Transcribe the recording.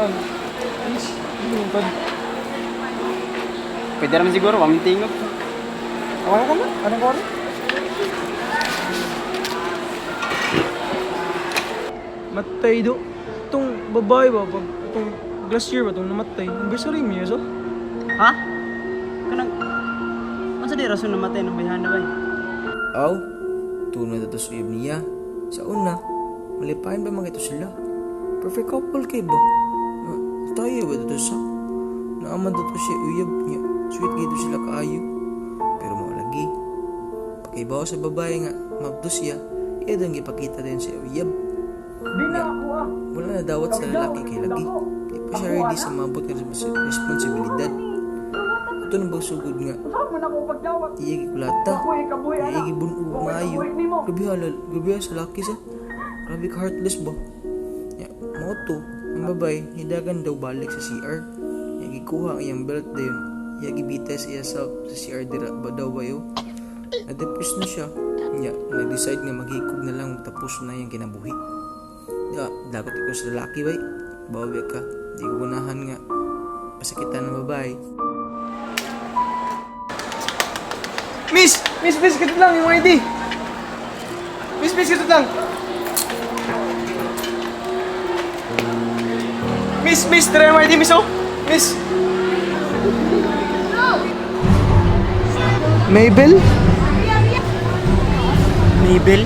Man, please, hindi mo pad. Pwede naman siguro, pamintingog. Okay ka na? Anong kore? Matay do. Itong babae ba? Pag, itong last year ba? Itong namatay. Anniversary niya so? Ha? Kanang... Unsa di rason namatay ng bayhana ba? Aw, tunay na to sa uyab niya. Sa una, malipayan ba mga ito sila? Perfect couple kay ba? Na, tayo ba ito sa? Naaman to siya uyab niya. Sweet gito sila kaayo. Pero mga lagi, pakibaw sa babae nga, mabdo siya, iya doon gipakita din siya uyab. Ya, wala na dawat sa lalaki kay lagi. Di pa siya ready sa mabot nga responsibilidad. Ito na bang sugod nga, iya gikulata. Iya gibunog maayo. Grabe halal, grabe sa laki sa. Grabe ka heartless ba. Ya, mao to, ang babae hidagan daw balik sa CR. Ya gikuha ang iyang belt dayon. Ya gibites iya sa CR dira ba daw bayo. Na-depress na siya. Ya, nag-decide nga maghikog na lang tapos na iyang kinabuhi. Ya, dagot ko sa lalaki bay. Bawi ka. Di ko gunahan nga pasakitan ng babae. Miss! Miss, miss, katut lang yung ID! Miss, miss, katut lang! Miss, miss, try yung ID, miss, oh! Miss! Mabel? Mabel?